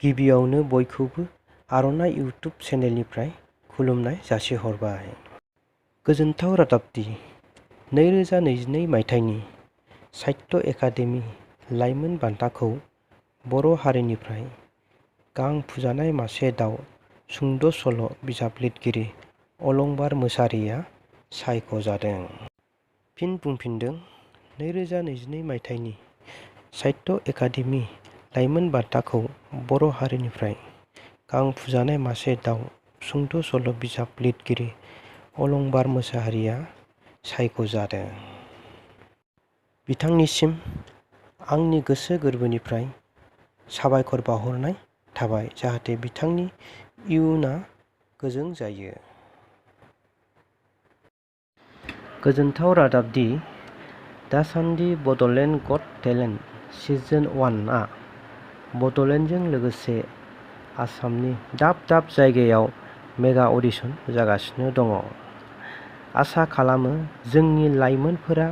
गिबियावनो बयखौबो आर'नाइ इउटुब चेनेलनिफ्राय खुलुमनाय जासिहरबाय। गोजोनथाव रादाबदि 2022 मायथाइनि साहित्य एकादेमि लाइमोन बान्थाखौ बर' हारिनिफ्राय गां फुजानाय मासे दाउ सुंद' सल' बिजाब लिरगिरि अलंबार मोसाहारिया सायख'जादों। फिन बुंफिनदों 2022 मायथाइनि साहित्य एकादेमि लाइमोन बान्थाखौ बर' हारिनिफ्राय गां फुजानाय मासे दाउ सुंद' सल' बिजाब लिरगिरि अलंबार मोसाहारिया सायख'जादों। बिथांनिसिम आंनि गोसो गोरबोनिफ्राय साबायखर बावहरनाय थाबाय जाहाथे बिथांनि इयुना गोजों जायो। गोजोनथाव रादाबदि दासान्दि बड'लेण्ड गट टेलेन्ट सिजन 1आ बड'लेण्डजों लोगोसे आसामनि दाब दाब जायगायाव मेगा अडिशन जागासिनो दङ। आसा खालामो जोंनि लाइमोनफोरा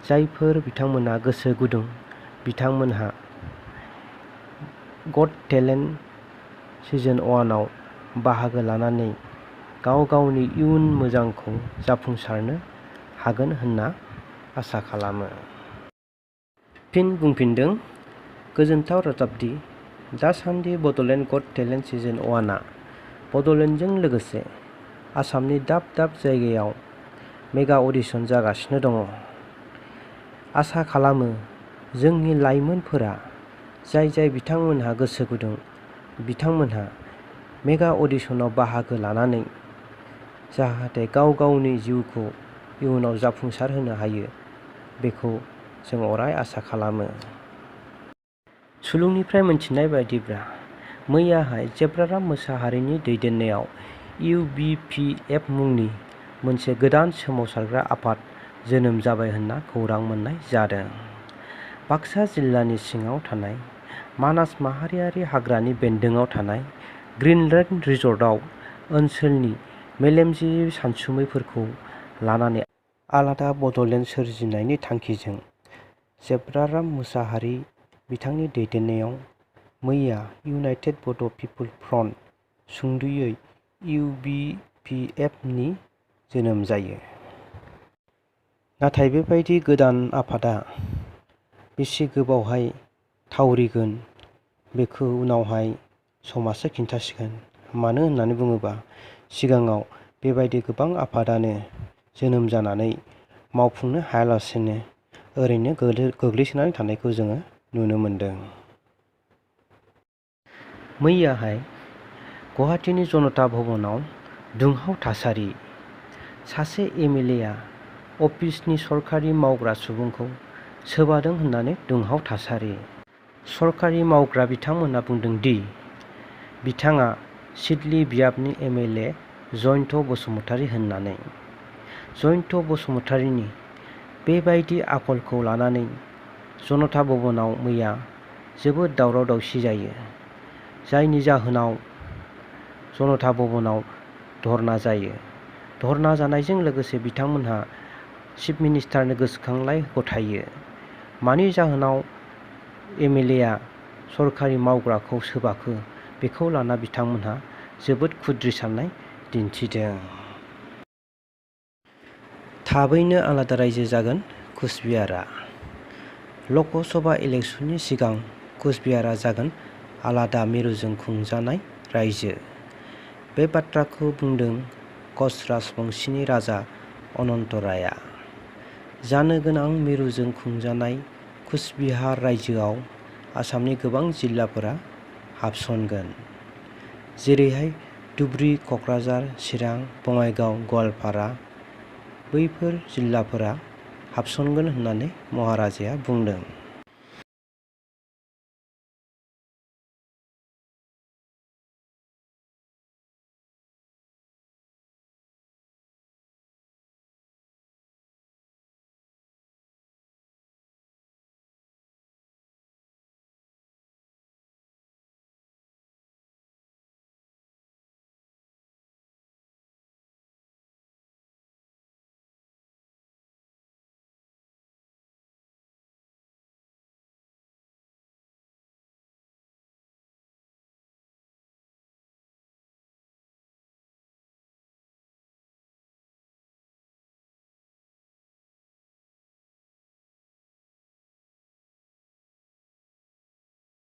जायफोर बिथांमोनहा गोसो गुदुं बिथांमोनहा गट टेलेन्ट सिजन 1आव बाहागो लानानै गाव गावनि इयुन मोजांखौ जाफुंसारनो हागोन होनना आसा खालामो। फिन बुंफिनदों गोजोनथाव रादाबदि दासान्दि बड'लेण्ड गट टेलेन्ट सिजन 1आ बड'लेण्डजों लोगोसे आसामनि दाब दाब जायगायाव मेगा अडिशन जागासिनो दङ। आसा खालामो जोंनि लाइमोनफोरा जाय बिथांमोनहा गोसो गुदुं बिथांमोनहा मेगा अडिशनाव बाहागो लानानै जाहाथे गाव गावनि जिउखौ इयुनाव जाफुंसार होनो हायो बेखौ जों अराय आसा खालामो। सुलुंनिफ्राय मोनथिनाय बायदिब्ला मैयाहाय जेब्राराम मोसाहारिनि दैदेननायाव UBPF मुंनि मोनसे गोदान सोमावसारग्रा आफाद जोनोम जाबाय होनना खौरां मोननाय जादों। बाक्सा जिल्लानि सिङाव थानाय मानास माहारियारि हाग्रानि बेन्दोङाव थानाय ग्रीनलेन्ड रिजर्टआव ओनसोलनि मेलेमजिबि सानसुमैफोरखौ लानानै आलादा बड'लेण्ड सोरजिनायनि थांखिजों जेब्राराम मोसाहारि बिथांनि दैदेननायाव मैया इउनाइटेड बड' पिपुल फ्रन्ट सुंदयै UBPF नि जोनोम जायो। नाथाय बेबायदि गोदान आफादा बेसे गोबावहाय थावरिगोन बेखौ उनावहाय समासो खिन्थासिगोन। मानो होननानै बुङोबा सिगाङाव बेबायदि गोबां आफादानो जोनोम जानानै मावफुंनो हायालासेनो ओरैनो गोग्लैसोनानै थानायखौ जोङो नुनो मोनदों। मैयाहाय गुवाहाटीनि जनता भवनाव दुंहाव थासारि सासे MLA आ अफिसनि सरकारि मावग्रा सुबुंखौ सोबादों होननानै दुंहाव थासारि। सरकारि मावग्रा बिथांमोनहा बुंदों दि बिथाङा सिडली बियाबनि MLA जयन्त बसुमतारी होननानै। जयन्त बसुमतारीनि बेबायदि आखलखौ लानानै जनता भवनाव मैया जोबोद दावराव दावसि जायो। जायनि जाहोनाव जनता भवनाव धरना जायो। धरना जानायजों लोगोसे बिथांमोनहा चिफ मिनिस्टारनो गोसोखांलाय गथायो। मानि जाहोनाव MLA आ सरकारि मावग्राखौ सोबाखो बेखौ लाना बिथांमोनहा जोबोद खुद्रिसारनाय दिन्थिदों। थाबैनो आलादा रायजो जागोन कुचबिहारआ। लकसभा इलेक्सननि सिगां कुचबिहारआ जागोन आलादा मिरुजों खुंजानाय रायजो। बे बाथ्राखौ बुंदों कच राजबंशीनि राजा अनन्तरायआ। जानो गोनां मिरुजों खुंजानाय कुचबिहार रायजोआव आसामनि गोबां जिल्लाफोरा हाबसनगोन। जेरैहाय धुबरी, क'क्राझार, चिरां, बङाइगाव, गवालपारा बैफोर जिल्लाफोरा हाबसनगोन होननानै महाराजाया बुंदों।